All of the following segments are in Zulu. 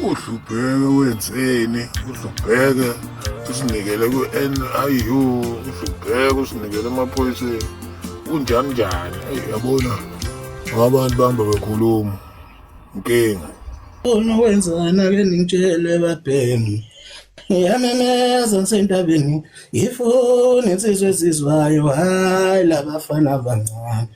Udlubheke wenzeni? Udlubheke usinikele ku-NIU, udlubheke usinikele emaphoyiseni. Kunjani njani? Eyi yabona abantu bahamba bekhuluma. Inkinga. Uma wenzana ke ningitshele babhemi. Ngiyamemeza ngisentabeni ngifuna insizwa ezizwayo hayi labafana abancane.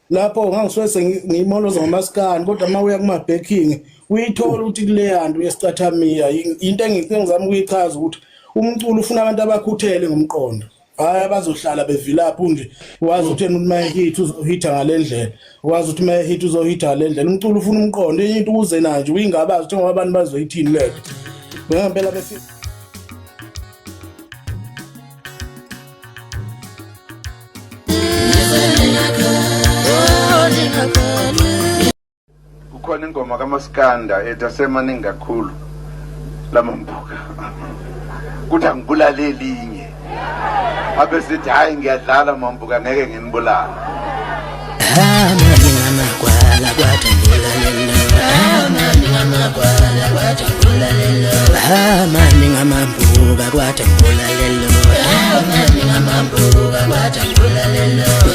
Lapho ngangisuke sengiyimoloza ngomaskani kodwa uma uya kuma-backing uyithola ukuthi kuleya nto yesicathamiya into engizama ukuyichaza ukuthi umculo ufuna abantu abakhuthele ngomqondo. Hayi abazohlala bevilapha nje wazi ukuthi yena uma ehit uzohitha ngale ndlela wazi ukuthi uma ehit uzohitha ngale ndlela umculo ufuna umqondo enye into uze nayo nje uyingabazi ukuthi ngoba abantu bazoyithini lento ngempela bese Kukhona ingoma kaMaskanda ethi asemaningi kakhulu lamambuka kuthi angibulale elinye abe sithi hhayi ngiyadlala mambuka ngeke nginibulale.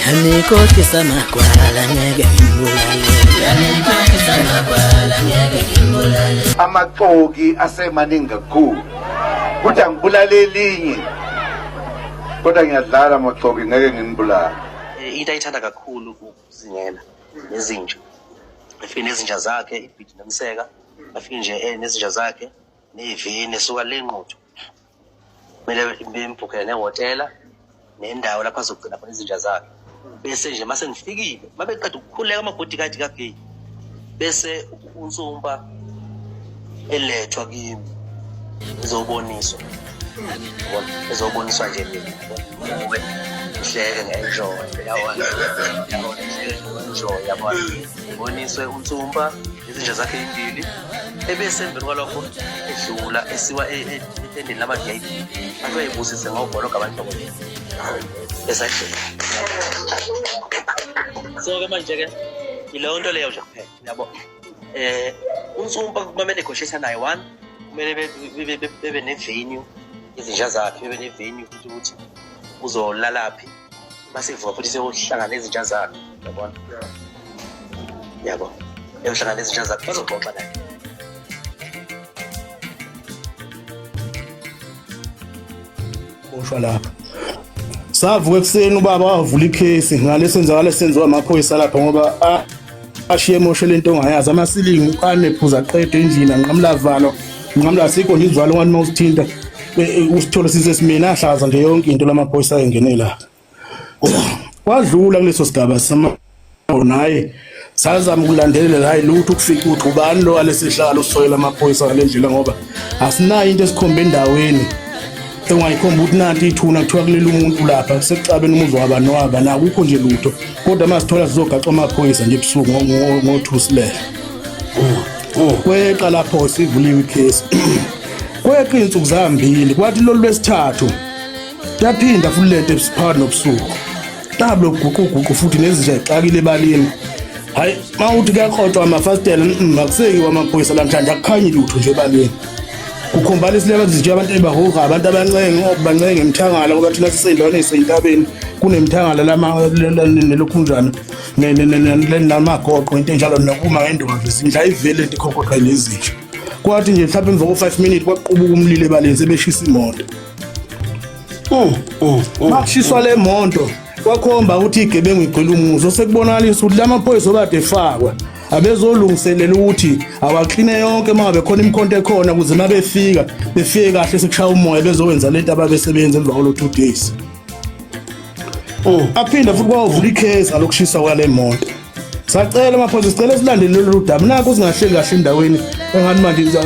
Yanikhohlisa amagwala ngeke ngimbulale. Yanikhohlisa amagwala ngeke ngimbulale. Amaxoki asemaningi kakhulu kuthi angibulale elinye kodwa ngiyadlala maxoki ngeke nginibulale. Into ayithanda kakhulu ukuzingela nezinja. Afike nezinja zakhe ibhidi nomseka, afike nje nezinja zakhe neveni esuka le nquthu. Kumele bembhukhele nehhotela nendawo lapho azogcina khona izinja zakhe. Bese nje mase ngifikile, uma beqeda ukukhuleka amabhodigadi kagay, bese uNsumpa elethwa kimi ezoboniswa. Yabona, ezoboniswa nje mina, yabona. Ngibuke, ngihleke ngi-enjoy, yabona. Yabona, ngihleke ngi-enjoy, yabona. Ngiboniswe uNsumpa izinja zakhe ezimbili ebese emveni kwalokho edlula esiwa etendeni lama-VIP athi bayibusise ngobhologo abanhlobo esadlula. So-ke manje-ke yileyo nto leyo nje kuphela yabo. UNsumpa kumele negotiate naye one, kumele bebe ne-venue izinja zakhe, bebe ne-venue futhi ukuthi uzolalaphi mase ivuka futhi seyohlangana nezinja zakhe, yabona yabo, eyohlangana nezinja zakhe bazoxoxa naye. Boshwa lapha. Savuka ekuseni ubaba wavula ikhesi ngalesenzakalo esenziwa amaphoyisa lapha ngoba ashiye emoshe lento ongayazi amasilingi anephuza aqede endlini anqamula valo nqamula sikho nje izivalo ngathi mawusithinta usithole sisesimeni ahlaza nje yonke into lamaphoyisa ayengene lapha. Kwadlula kuleso sigaba sama naye sazama ukulandelela hayi lutho ukufika ukuthi ubani lo alesihlalo usitholela amaphoyisa ngale ndlela ngoba asinayo into esikhomba endaweni engayikhomba ukuthi nanti ithuna kuthiwa kulele umuntu lapha sekuxabene umuzi waba nowaba nakukho nje lutho kodwa uma sithola sizogaxa amaphoyisa nje ebusuku ngothusilela. Kweqa lapho sivuliwe ikhesi kweqa iy'nsuku zambili kwathi lolu lwesithathu yaphinda futhi lento ebusiphakathi nobusuku nabo lokuguquguqu futhi nezinja ixakile ebaleni. Hayi mawuthi kuyaqotshwa amafasitela akuseki kwamaphoyisa namhlanje akukhanyi lutho nje ebaleni. Kukhombana isileba nje abantu ebahuga abantu abancenge bancenge emthangala ngoba thina sisendaweni eyisentabeni kunemthangala lama nelokhunjana namagoqo into enjalo nokuma ngenduba nje zindla ayivele into ikhonkotha nezinja. Kwathi nje mhlawumbe emva ko-5 minutes kwaqubuka umlilo ebaleni sebeshisa imoto. Makushiswa le moto kwakhomba ukuthi igebengu igcwele umuzi osekubonakalisa ukuthi lamaphoyisa obade efakwa abezolungiselela ukuthi awakline yonke uma ngabe khona imikhonto ekhona ukuze uma befika befike kahle sekushaya umoya bezokwenza lento ababesebenza emva kwalo 2 days. Aphinda futhi kwavula ikhesi ngalokushisa kwale moto. Sacela amaphoyisa sicela silandele lolu daba nakho singahleli kahle endaweni engathi manje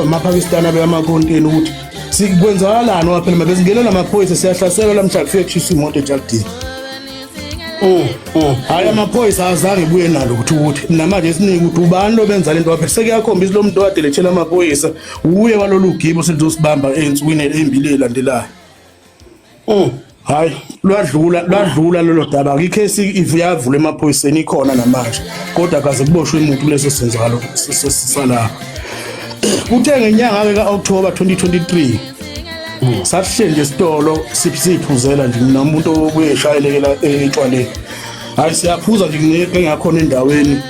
amaPakistan abe amakhonteni ukuthi sikwenzakalani ngoba phela mabesingenela amaphoyisa siyahlaselwa namhla kufike kushisa imoto ejalidini. Hayi amaphoyisa azange buye nalo ukuthi ukuthi namanje sinike ukuthi ubani lo benza lento waphela sekuyakhombisa lo muntu okade lethela amaphoyisa uye walolu gibo selizosibamba ey'nsukwini ey'mbili ey'landelayo. Hayi lwadlula lwadlula lolo daba ikhesi ivuyavula emaphoyiseni ikhona namanje kodwa kaze kuboshwe umuntu kuleso senzakalo salapha. Kuthe ngenyanga-ke ka-October 2023 sasihleli nje esitolo siphuzela nje mina umuntu obuyeshayelekela etshwaleni. Hayi siyaphuza nje ngingakhona endaweni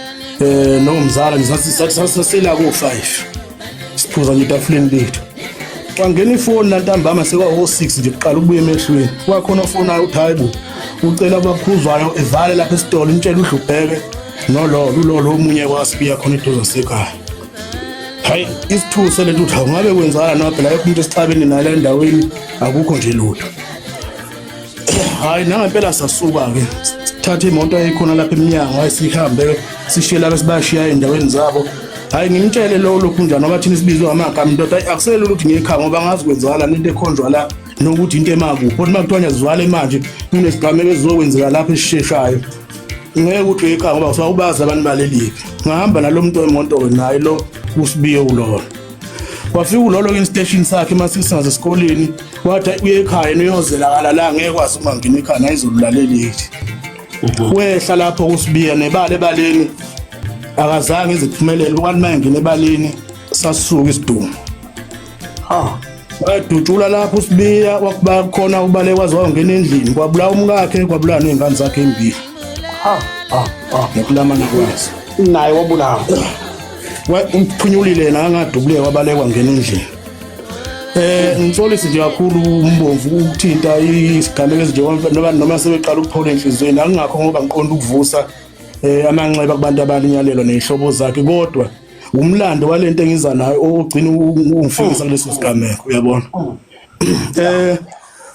nomzala nje sasisela ko-5 siphuza nje etafuleni lethu. Kwangena ifoni lantambama sekwawo-6 nje kuqala ukubuya emehlweni. Kwakhona ofonayo uthi hayi bo ucela abaphuzwayo evale lapha esitolo imtshela udlubheke nololo ulolo omunye kwasibiya khona eduze nasekhaya. Hayi isithuse lento ukuthi awungabe kwenzakala noma phela ayekho umuntu esixabene nale endaweni akukho nje lutho. Hayi nangempela sasuka-ke sithatha imoto ayikhona lapha emnyango, hayi sihambe sishiye laba esibashiya ey'ndaweni zabo. Hayi ngimtshele lo lokhu njani ngoba thina sibizwe ngamagama ndoda, hayi akuselula ukuthi ngiyekhaya ngoba ngazi kwenzakalani into ekhonjwa la nokuthi into emakuphi. Kodwa uma kuthiwa ngiyazivale manje kunesigameko esizokwenzeka lapho esisheshayo. Ngeke ukuthi uyekhaya ngoba usawubazi abantu baleliphi. Ngahamba nalo muntu wemoto naye lo usibiye ulona. Wafika ulolo ke station sakhe mase esikoleni wathi uye ekhaya yena uyozelakala la ngeke kwazi uma ngena ekhaya nayizolulaleli. Wehla lapho kusibiya nebala ebaleni akazange ize kuphumelele kwathi mayengena ebaleni sasuka isidumbu. Ha. Wadutshula lapho uSibiya wakuba khona ubaleka waze wangena endlini kwabulawa umkakhe kwabulawa nezingane zakhe embili. Ha ha ha. Nokulamana kwazo. Naye wabulawa. Umphunyulile yena angadubuleka wabaleka wangena endlini. Ngixolise nje kakhulu umbomvu ukuthinta isigameko ezinjengoba noma sebeqala ukuphola enhliziyweni akungakho ngoba ngiqonda ukuvusa amanxeba kubantu abalinyalelwa nezihlobo zakhe kodwa umlando walento engiza nayo ogcina ungifikisa kuleso sigameko uyabona.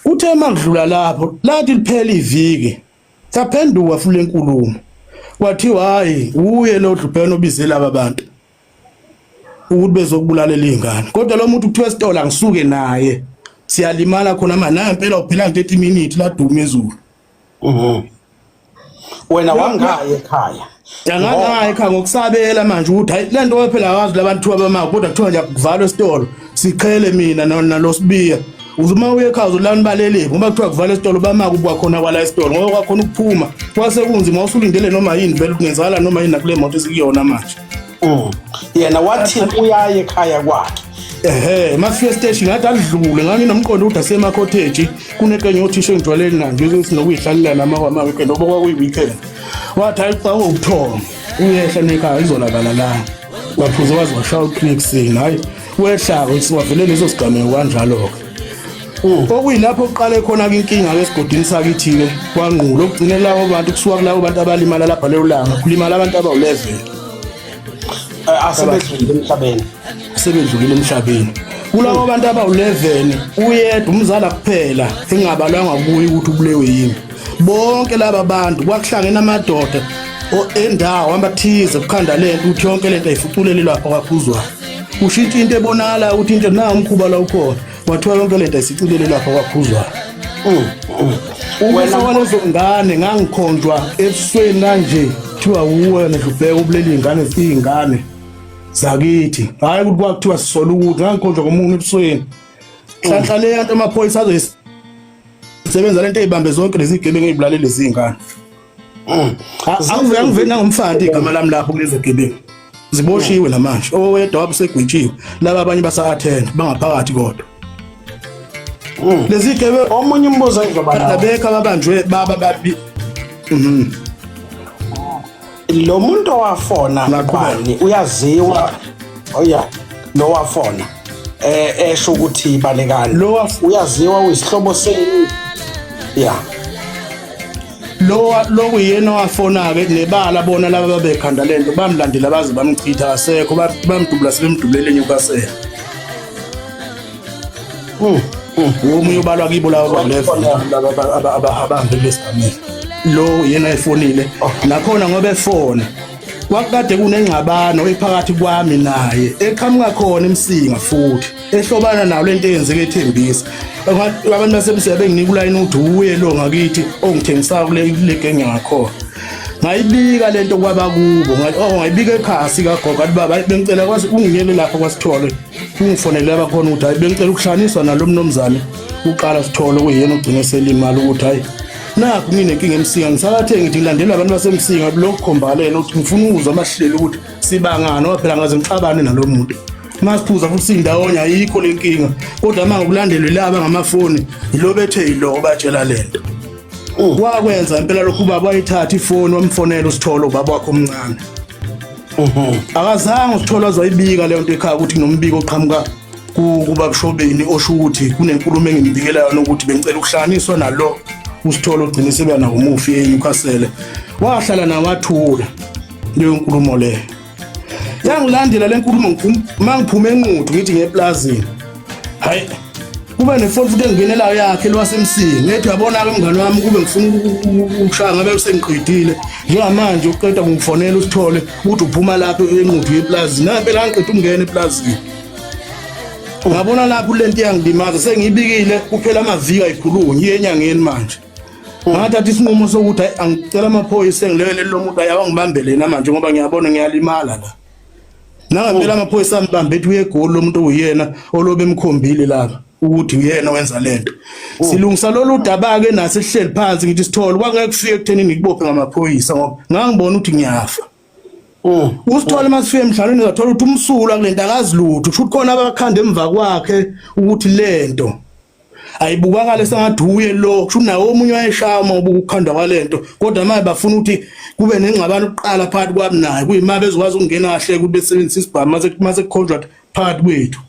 Kuthe makudlula lapho lathi liphela iviki saphenduka futhi lenkulumo kwathiwa hayi uye lo Dlubhene obize laba bantu ukuthi bezokubulalela izingane kodwa lo muntu kuthiwa esitolo angisuke naye siyalimala khona manje naye impela uphela 30 minutes laduma izulu. Wena wangaye ekhaya. Angangayi ekhaya ngokusabela manje ukuthi hayi le nto phela akazi labantu thiwa bama kodwa kuthiwa nje kuvalwe esitolo siqhele mina nalo Sibiya. Uze uma uye ekhaya uzolana baleleki ngoba kuthiwa kuvalwe esitolo bama kuba khona kwala esitolo ngoba kwakhona ukuphuma kwase kunzima usulindele noma yini vele kungenzakala noma yini nakule moto esikuyona manje. Yena wathi uyaye ekhaya kwakhe. Ehhe, masifika station ngathi alidlule nganginomqondo ukuthi asema cottage kunekenye othisha engijwayele nayo nje sinokuyihlalela nama kwama weekend obo kwakuyi weekend. Wathi hayi xa ubuthongo uyehla nekhaya izolakala la. Waphuza waze washaya u3 ekuseni hayi wehla ke wavele leso sigameko kanjalo ke. Okuyilapho kuqale khona ke inkinga ke esigodini sakithi ke kwaNgqulo okugcine labo bantu kusuka kulabo bantu abalimala lapha lelo langa kulimala abantu abawu11 asebedlulile emhlabeni. Sebedlulile emhlabeni. Kulabo bantu abawu11 uyedwa umzala kuphela engabalwanga kuye ukuthi ubulewe yini. Bonke laba bantu kwakuhlangene amadoda endawo abathize kukhanda lento ukuthi yonke lento ayifuculele lapha kwaphuzwa. Ushintsha into ebonakala ukuthi into na umkhuba la ukhona. Kwathiwa yonke lento ayisiculele lapha kwaphuzwa. Wena walezo ngane ngangikhonjwa ebusweni kanje kuthiwa uwe nodlubheka ubulele ingane izingane zakithi. Hayi ukuthi kwakuthiwa sisola ukuthi ngangikhonjwa ngomunye ebusweni. Hlanhla le yanto amaphoyisa azoyisebenza lento eyibambe zonke lezi gebengu ezibulale lezi ngane. Angiveli nangomfana igama lami lapho kulezi gebengu. Ziboshiwe namanje. Owedwa wabe usegwitshiwe. Laba abanye basa-attend bangaphakathi kodwa. Lezi gebe omunye umbuzo engizoba nawo. Abekho ababanjwe baba babi. Lo muntu owafona ubani uyaziwa? Oya lo wafona esho ukuthi balekani. Lo uyaziwa uyisihlobo senu. Yeah. Lo lokuyena owafona ke nebala bona laba babekhanda lento bamlandela baze bamchitha asekho bamdubula sebemdubulele eNewcastle. Omunye ubalwa kibo laba ba-11 laba abahambe kulesigameko. Lo yena efonile nakhona ngoba efona kwakade kunengxabano ephakathi kwami naye eqhamuka khona eMsinga futhi ehlobana nayo lento eyenzeke eThembisa. Abantu baseMsinga benginika ulayini ukuthi uye lo ngakithi ongithengisa kule genge ngakhona. Ngayibika lento kwabakubo ngayibika ekhaya sikagogo athi baba bengicela kwazi ungiyele lapho kwaSithole ungifonele abakhona ukuthi hayi bengicela ukuhlanganiswa nalo mnumzane uqala Sithole kuyena ugcine selimala ukuthi hayi nakhu nginenkinga eMsinga ngisakathe ngithi ngilandela abantu baseMsinga lokhu khombakalena ukuthi ngifuna ukuzwa amahlelo ukuthi sibangani ngoba phela ngaze ngixabane nalo muntu. Masiphuza futhi sindawonye ayikho lenkinga. Kodwa uma ngokulandelwe laba ngamafoni yilo bethe yilo batshela lento. Wakwenza impela lokhu ubaba wayithatha ifoni wamfonela uSithole ubaba wakhe omncane. Akazange uSithole azoyibika leyo nto ekhaya ukuthi kunombiko oqhamuka kubabushobeni osho ukuthi kunenkulumo engimbikela yona ukuthi bengicela ukuhlanganiswa nalo uSithole ogcina seba nawo umufi eNewcastle. Wahlala nawathula leyo nkulumo leyo. Yangilandela le nkulumo uma ngiphuma eNquthu ngithi ngeplazini. Hayi kube nefoni futhi engingenelayo yakhe lwasemsini ngithi uyabona-ke mngani wami kube ngifuna ukushaya ngabe sengiqedile njengamanje uqeda kungifonela usithole ukuthi uphuma lapho enquthu yeplazini nampela angiqeda ukungena eplazini ngabona lapho lento iyangilimaza sengiyibikile kuphela amaviki ayikhulunywa iye enyangeni manje ngathatha isinqumo sokuthi hayi angicela amaphoyisa engilekelele lo muntu ayawangibambele yena manje ngoba ngiyabona ngiyalimala la nangempela amaphoyisa ambambe ethi uyegoli lo muntu uyena olobe emkhombile lapha ukuthi uyena owenza lento silungisa lolu daba ke nasi sihleli phansi ngithi sithole kwangeke kufike ekutheni ngikubophe ngamaphoyisa ngoba ngangibona ukuthi ngiyafa Usithole masifike emhlanganweni uzathola ukuthi umsulwa kulento akazi lutho kusho ukuthi khona abakhanda emva kwakhe ukuthi lento ayibukakale sengathi uye lo kusho nawo omunye wayeshaya uma ubuka ukukhandwa kwalento kodwa manje bafuna ukuthi kube nengxabano kuqala phakathi kwami naye kuyima bezokwazi ukungena kahle ukuthi besebenzise isibhamu mase mase kukhonjwa phakathi kwethu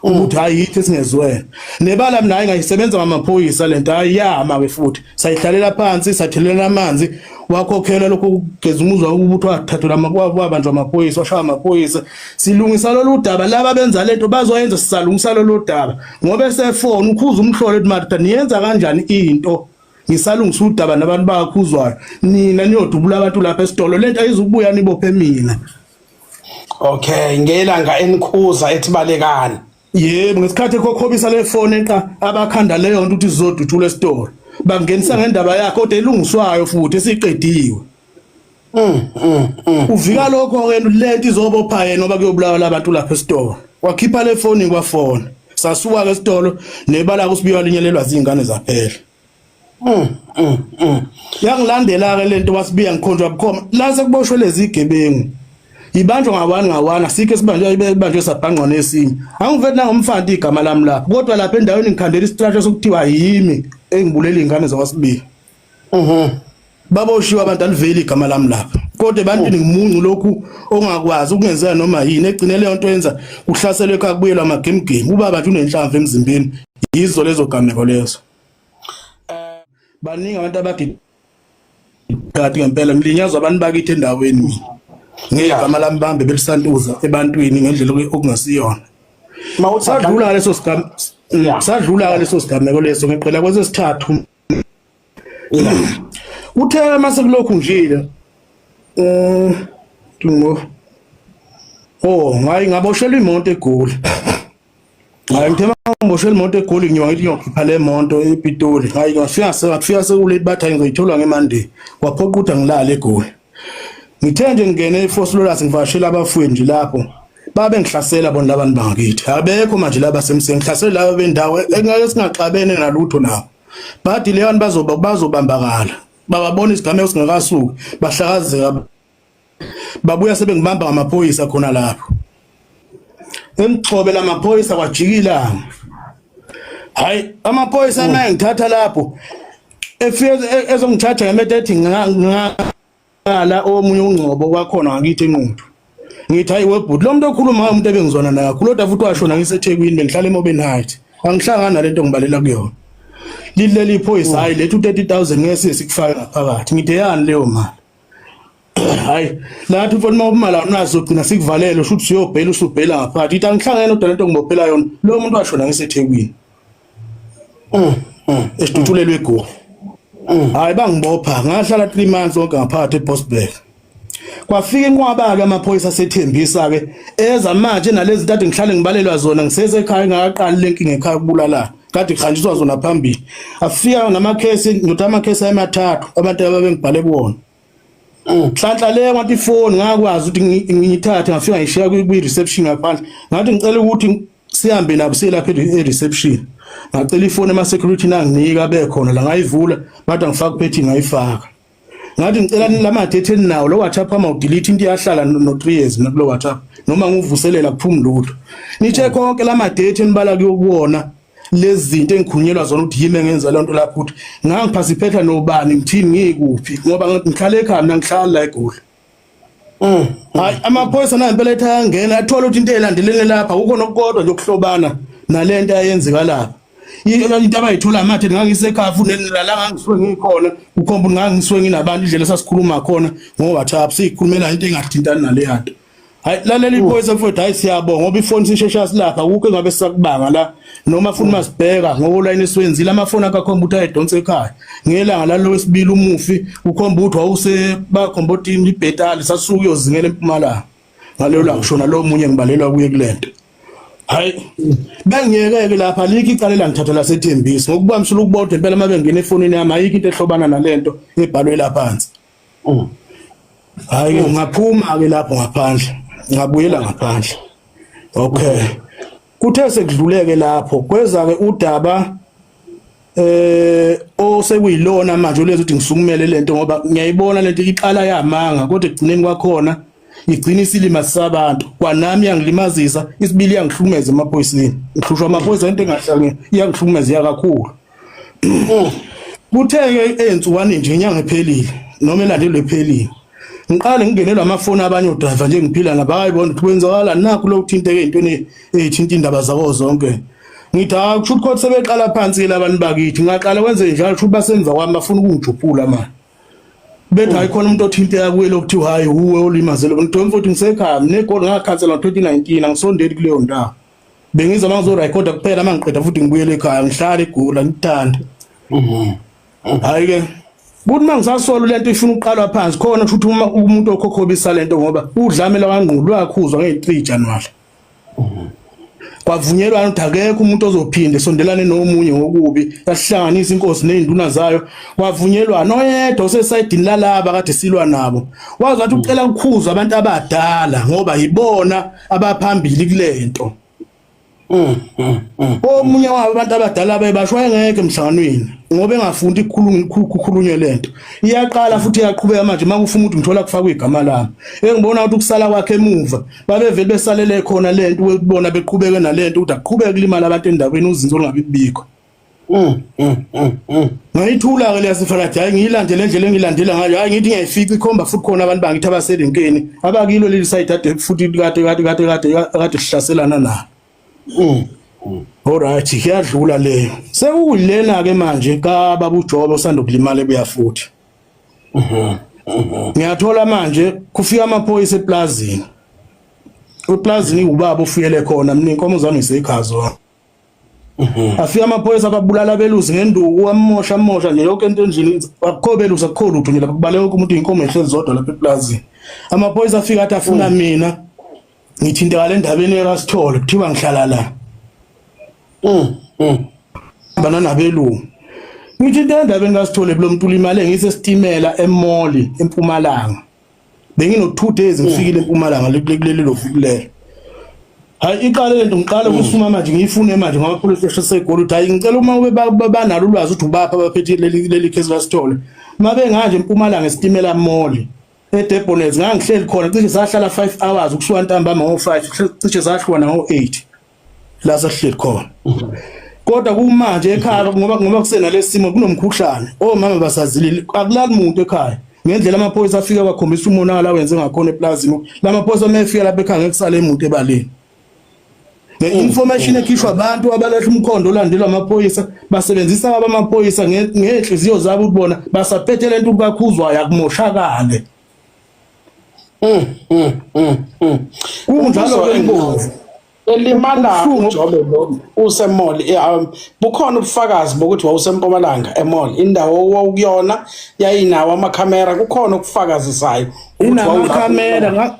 ukuthi hayi yithi esingezwene nebala mina hayi ngayisebenza ngamaphoyisa lento hayi yama ke futhi sayihlalela phansi sathelela amanzi wakhokhela lokho kugeza umuzwa ukuthi wathathelwa wabanjwa amaphoyisa washaya amaphoyisa silungisa lolu daba laba benza lento bazoyenza sisalungisa lolu daba ngoba esefona ukhuza umhlolo ethi madoda niyenza kanjani into ngisalungisa udaba nabantu bakhuzwayo nina niyodubula abantu lapha esitolo lento ayizukubuya nibophe mina. Okay, ngelanga enikhuza ethi balekani. Yebo, ngesikhathi ekhokhobisa le phone eqa abakhanda leyo nto ukuthi sizodutshula esitolo. Bangenisa ngendaba yakhe kodwa elungiswayo futhi esiqediwe. Uvika lokho ke lento izobopha yena ngoba kuyobulawa labantu lapha esitolo. Wakhipha le phone kwafona. Sasuka ke esitolo nebala kusibiwa linyelelwa zingane zaphela. Yangilandela ke lento wasibiya ngikhonjwa bukhoma. La sekuboshwe lezi igebengu. Ibanjwa ngawani ngawani asikho esibanjwe ibanjwe sabhangqwa nesinye. Angiveli nangomfanti igama lami lapho kodwa lapha endaweni ngikhandela isitrasha sokuthiwa yimi engibulela izingane zakwasibiya. Baboshiwe abantu aliveli igama lami lapha. Kodwa ebantwini ngimuncu lokhu ongakwazi ukungenzeka noma yini egcine leyo nto yenza kuhlaselwe ekhaya kubuyelwa amagemugemu. Ubaba nje unenhlamvu emzimbeni. Yizo lezo gameko lezo. Baningi abantu abagidi kade ngempela ngilinyazwa abantu bakithi endaweni mina. Ngegama lami bambe belisantuza ebantwini ngendlela okungasiyona. Sadlula leso sigam sadlula leso sigameko leso ngiqela kwesesithathu. Uthe mase kulokhu njile ngo Oh, ngayi ngaboshelwa imoto eGoli. Hayi ngithe mangiboshela imoto eGoli ngiyoba ngithi ngiyokhipha le moto ePitoli. Hayi ngafika ngafika sekulate bathi hayi ngizoyithola ngeMonday. Kwaphoqa ukuthi angilale eGoli. Ngithe nje ngingene eFosloras ngivakashela abafowethu nje lapho. Babe ngihlasela bona labantu bangakithi. Abekho manje laba semseni ngihlasela laba bendawo engeke singaxabene nalutho nabo. Badi leyo bazoba bazobambakala. Bababona isigameko singakasuki bahlakazeka babuya sebengibamba ngamaphoyisa khona lapho emgxobe lamaphoyisa kwajikilanga hayi amaphoyisa naye ngithatha lapho efike ezongithatha ngemete ethi ngala omunye ungcobo kwakhona ngakithi enquthu ngithi hayi webhuti lo muntu okhuluma umuntu ebengizwana naye kakhulu kodwa futhi washona ngiseThekwini bengihlala eMobeni Heights angihlangani nalento ngibalela kuyona lileli iphoyisa hayi lethu 30000 ngeke sikufake ngaphakathi ngithi yani leyo mali hayi lathi mfana uma umala unazo gcina sikuvalele usho ukuthi uyobhela usubhela ngaphakathi ithi angihlangene kodwa lento ngibophela yona lo muntu washona ngiseThekwini esidutshulelwe egoli hayi bangibopha ngahlala 3 months wonke ngaphakathi eBosberg kwafika inqwaba ke amaphoyisa sethembisa ke eza manje nalezi kade ngihlale ngibalelwa zona ngisesekhaya ngakaqali lenkinga ekhaya kubulalana kade kuhanjiswa zona phambili afika namakhesi ngithi amakhesi amathathu abantu ababengibhale kuwona Nhlanhla le ngathi ifoni ngakwazi ukuthi ngiyithathe ngafika ngishiya kwi reception ngaphandle ngathi ngicela ukuthi sihambe nabo siye lapha e-reception ngacela ifoni ema security nanginika bekhona la ngayivula bathi angifake uphethi ngayifaka. Ngathi ngicela lama date eninawo lo WhatsApp ama udelete into iyahlala no 3 years nakulo WhatsApp noma ngivuselela kuphumi lutho. Nithe konke lama date enibala kuyokuwona lezi zinto engikhulunyelwa zona ukuthi yimi engenza lento lapho ukuthi ngangiphasiphetha nobani ngithini ngikuphi ngoba ngihlala ekhaya mina ngihlala la eGoli. Hayi amaphoyisa nayo impela ethi ayangena athola ukuthi into elandelene lapha akukho nokukodwa nje okuhlobana nalento ayenzeka lapha. Into abayithola amathe ngangisekhaya futhi nala ngangisuke ngikhona kukhomba ukuthi ngangisuke nginabantu indlela esasikhuluma khona ngo-WhatsApp siyikhulumela into engathintani naleya nto. Hayi lalela iphoyisa mfowethu hayi siyabonga ngoba ifoni sishesha silapha akukho engabe sisakubanga la noma futhi masibheka ngokolayini esiwenzile amafoni akakhomba ukuthi ayedonsa ekhaya ngelanga lalo wesibili umufi ukhomba ukuthi wawuse bakhomba otini ibhetali sasuka uyozingela empumalanga ngaleyo langa shona lo munye ngibalelwa kuye kulento hayi bengiyekeke lapha alikho icala elangithatha lasethembisa ngokubamsula ukubodwa impela uma bengena efonini yami ayikho into ehlobana nalento ebhalwe lapha phansi. Hayi ngaphuma ke lapho ngaphandle ngabuyela ngaphandle. Okay. Kuthe sekudluleke lapho kweza ke udaba osekuyilona manje olezi ukuthi ngisukumele lento ngoba ngiyayibona lento iqala yamanga kodwa ekugcineni kwakhona igcina isilima sabantu kwanami yangilimazisa isibili yangihlukumeza emaphoyiseni ngihlushwa amaphoyisa into engahlangene iyangihlukumeza kakhulu. Kuthe-ke ey'nsukwani nje inyanga ephelile noma elandelwe ephelile ngiqale ngingenelwa amafoni abanye odrayiva nje ngiphila nabo hayi bona ukuthi kwenzakalani nakhu lo uthinteke ey'ntweni ey'thinta iy'ndaba zako zonke. Ngithi hawu kusho ukuthi kodwa sebeqala phansi-ke labantu bakithi ngaqala kwenze njalo kusho ukuthi basemva kwami bafuna ukungijuphula manje. Bethi hayi khona umuntu othinteka kuye lokuthiwa hayi uwe olimaze lo muntu mfowethu ngisekhaya mina egoli ngakhansela ngo-2019 angisondeli kuleyo ndawo. Bengiza uma ngizorekhoda kuphela uma ngiqeda futhi ngibuyele ekhaya ngihlale egula ngithanda. Hayi ke kuthi uma ngisasola lento ifuna ukuqalwa phansi khona futhi uma umuntu okhokhobisa lento ngoba udlame lwangqulu lwakhuzwa nge-3 January. Kwavunyelwana ukuthi akekho umuntu ozophinde sondelane nomunye ngokubi yasihlanganisa inkosi nezinduna zayo kwavunyelwana oyedwa osesayidini lalaba kade silwa nabo wazi wathi ucela ukukhuzwa abantu abadala ngoba yibona abaphambili kulento. Omunye wabo abantu abadala bebasho wayengekho emhlanganweni ngoba engafundi ukukhuluma ukukhulunywe lento. Iyaqala futhi iyaqhubeka manje makufuna ukuthi ngithola kufakwa igama lami. Engibona ukuthi ukusala kwakhe emuva babevele besalele khona lento ukubona beqhubeke nalento ukuthi aqhubeke kulimala abantu endaweni uzinzo olungabi bikho. Ngayithula ke leyasifalathi hayi ngiyilandele indlela engilandela ngayo hayi ngithi ngiyayifica ikhomba futhi khona abantu bangithi abaselenkeni abakilo leli side ade futhi kade kade kade kade kade sihlaselana nalo. Alright kuyadlula leyo. Sekuyilena ke manje ka baba uJobe osanda kulimala ebuya futhi. Ngiyathola manje kufika amaphoyisa eplazini. Eplazini ubaba ofuyele khona mina inkomo zami ngisekhazo. Afika amaphoyisa ababulala abelusi ngenduku amosha amosha nje yonke into endlini akukho belusi akukho lutho nje lapha kubaleka wonke umuntu inkomo ehlezi zodwa lapha eplazini. Amaphoyisa afika athi afuna mina ngithintekala endabeni yakaSithole kuthiwa ngihlala la. Bana nabelungu. Ngithi into endabeni kaSithole lo muntu ulimale ngisesitimela eMall eMpumalanga. Bengino 2 days ngifikile eMpumalanga kuleli loviki lelo. Hayi iqale lento ngiqale ukusuma manje ngiyifune manje ngoba police station seGoli ukuthi hayi ngicela uma ube banalo ulwazi ukuthi ubapha abaphethe leli leli case kaSithole. Mabenganje eMpumalanga esitimela mall eDebonairs ngangihleli khona cishe sahlala 5 hours ukusuka ntambama ngo5 cishe sahlukana ngo8 la sasihleli khona. Kodwa kumanje ekhaya ngoba ngoba kusenalesimo kunomkhuhlane omama basazilile akulali muntu ekhaya ngendlela amaphoyisa afika bakhombisa umonakalo awenze ngakhona eplazini lamaphoyisa uma efika lapha ekhaya ngeke kusale muntu ebaleni nge-information ekhishwa abantu abalahla umkhondo olandelwa amaphoyisa basebenzisa abamaphoyisa ngey'nhliziyo zabo ukuthi bona basaphethe le nto kakhuzwayo akumoshakale. Kunjalo ke inkosi. Elimala uJobe lo usemall bukhona ubufakazi bokuthi wawusempumalanga emall indawo owawukuyona yayinawo amakhamera kukhona okufakazisayo inamakhamera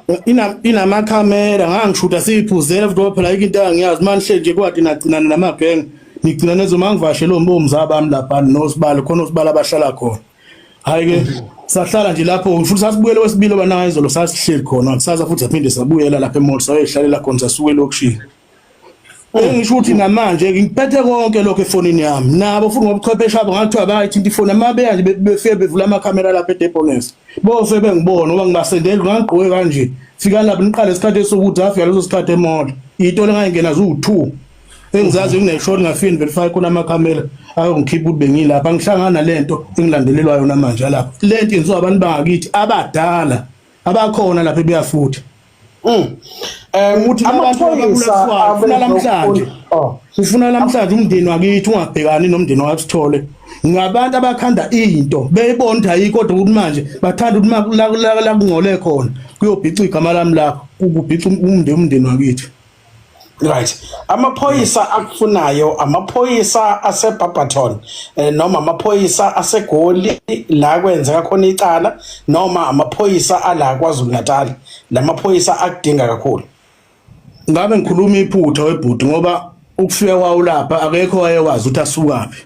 inamakhamera ngangishuta siyiphuzela futhi ngoba phela ayikho into engangiyazi manje hleli nje kwati nagcinana namagenge nigcina nezo mangivashele omzaba bami lapha nosibalo khona osibalo abahlala khona. Hayi ke sahlala nje lapho futhi sasibuyela wesibili obanayo izolo sasihleli khona kusasa futhi saphinde sabuyela lapha emall sayoyihlalela khona sasuka elokishini. Engisho ukuthi namanje ngiphethe konke lokho efonini yami. Nabo futhi ngobuchwepheshe abo ngathiwa bayithinta ifoni amabeya nje befike bevula amakhamera lapha eDebones. Bose bengibona ngoba ngibasendela ngangigqoke kanje. Fika lapha niqale isikhathi esokuthi afika leso sikhathi emall. Itolo ngayingena zu2. Engizazi ngineshot ngafika verify khona amakhamera ayongikhipha ukuthi bengilapha ngihlangana nalento engilandelelwa yona manje lapha. Lento yenziwa abantu bangakithi abadala abakhona lapha ebuya futhi. Ukuthi abantu Amaphoyisa ababulawayo ufuna namhlanje. Oh. Ufuna namhlanje umndeni wakithi ungabhekani nomndeni wakasithole. Ngabantu abakhanda into beyibona ukuthi ayikho kodwa ukuthi manje bathanda ukuthi la kungcole khona kuyobhica igama lami lapho kubhica umndeni wakithi. Right. Amaphoyisa akufunayo amaphoyisa aseBarberton noma amaphoyisa aseGoli la kwenzeka khona icala noma amaphoyisa ala KwaZulu Natal. Lamaphoyisa akudinga kakhulu. Ngabe ngikhuluma iphutha webhuti ngoba ukufika kwawo lapha akekho wayewazi ukuthi asukaphi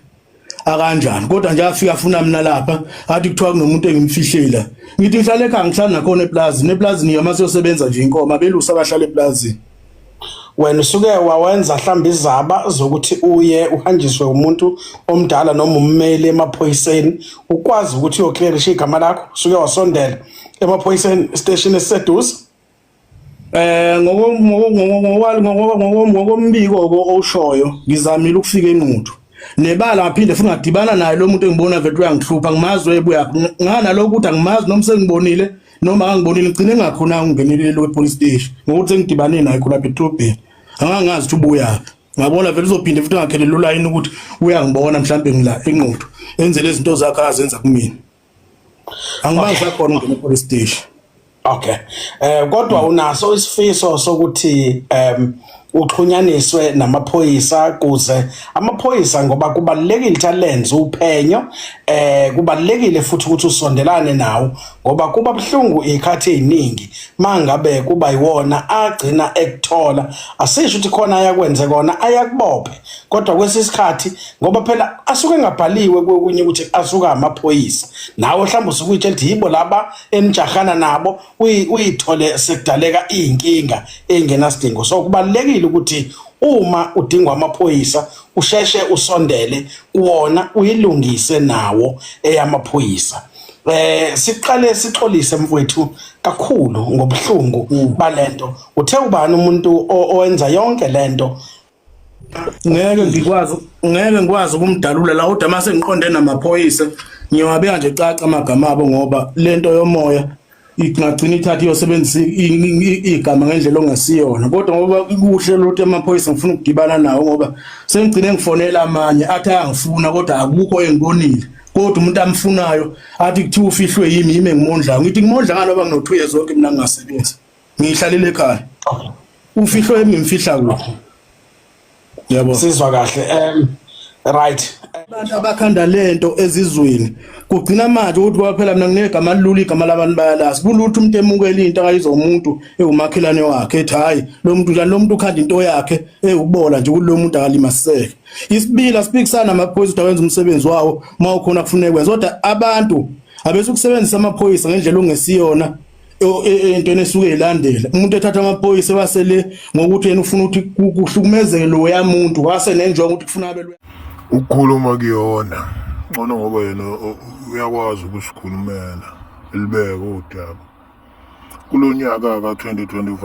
akanjani, kodwa nje afika afuna mina lapha athi kuthiwa kunomuntu engimfihlela. Ngithi ngihlale ekhaya, ngihlala nakhona eplazini, eplazini yoma siyosebenza nje inkomo abelusi abahlala eplazini. Wena usuke wawenza mhlawumbe izaba zokuthi uye uhanjiswe umuntu omdala noma ummeli emaphoyiseni ukwazi ukuthi uyoclearisha igama lakho, usuke wasondela emaphoyiseni station esiseduze? Ngokombiko owushoyo ngizamile ukufika eNquthu nebala ngaphinde futhi ngadibana naye lo muntu engibona vele uyangihlupha, ngimazi webuya ngana lokho ukuthi angimazi noma sengibonile noma angibonile, ngigcine ngakhona ungenelele we police station ngokuthi sengidibane naye khona lapha edolobheni, angangazi ukuthi ubuyaphi. Ngabona vele uzophinde futhi ngakhelela ulayini ukuthi uyangibona mhlambe ngila eNquthu enze lezi zinto zakhe azenza kumina, angimazi akhona ungena e-police station. Okay. Kodwa unaso isifiso sokuthi uxhunyaniswe namaphoyisa kuze amaphoyisa, ngoba kubalulekile ukuthi alenze uphenyo, kubalulekile futhi ukuthi usondelane nawo, ngoba kuba buhlungu izikhathi eziningi mangabe kuba yiwona agcina ekuthola. Asisho ukuthi khona ayakwenze kona ayakubophe, kodwa kwesisikhathi ngoba phela asuke engabhaliwe kokunye ukuthi asuka amaphoyisa, nawe mhlawumbe usuke uyitshela ukuthi yibo laba enijahana nabo, uyithole sekudaleka iy'nkinga ey'ngenasidingo. So kubalulekile ukuthi uma udingwa amaphoyisa usheshe usondele kuwona uyilungise nawo eyamaphoyisa. Siqale sixolise mfowethu kakhulu ngobuhlungu balento. Uthe ubani umuntu owenza yonke lento? Ngeke ngikwazi ukumdalula la, kodwa mase ngiqonde namaphoyisa ngiyawabeka nje caca amagama abo, ngoba lento yomoya ingagcina ithatha iyosebenzisa igama ngendlela ongasiyona. Kodwa ngoba kuhle lutho amaphoyisa ngifuna ukudibana nawo, ngoba sengigcine ngifonela amanye athi ayangifuna kodwa akukho engibonile, kodwa umuntu amfunayo athi kuthiwa ufihlwe yimi, yimi engimondlayo. Ngithi ngimondla ngani ngoba ngino 2 years zonke mina ngingasebenzi, ngihlalele ekhaya, ufihlwe yimi, ngimfihla kuphi? Yabo, Sizwa kahle. Right. Abantu abakhanda lento ezizweni kugcina manje ukuthi ngoba phela mina nginegama lilula, igama labantu bayalazi, kulutho umuntu emukela into akayizwa umuntu ewumakhelwane wakhe ethi hayi lo muntu njani, lo muntu ukhanda into yakhe ewukubola nje kulo muntu akalimaseke. Isibili asiphikisana amaphoyisa ukuthi awenza umsebenzi wawo uma ukhona kufuneka kwenza, kodwa abantu abese ukusebenzisa amaphoyisa ngendlela ongesiyona entweni esuke ilandela umuntu ethatha amaphoyisa wasele ngokuthi yena ufuna ukuthi kuhlukumezeke loya muntu wase nenjongo ukuthi kufuna abe Ukukhuluma kuyona ngcono ngoba yena uyakwazi ukusikhulumela elibeke udaba kulo nyaka ka-2025.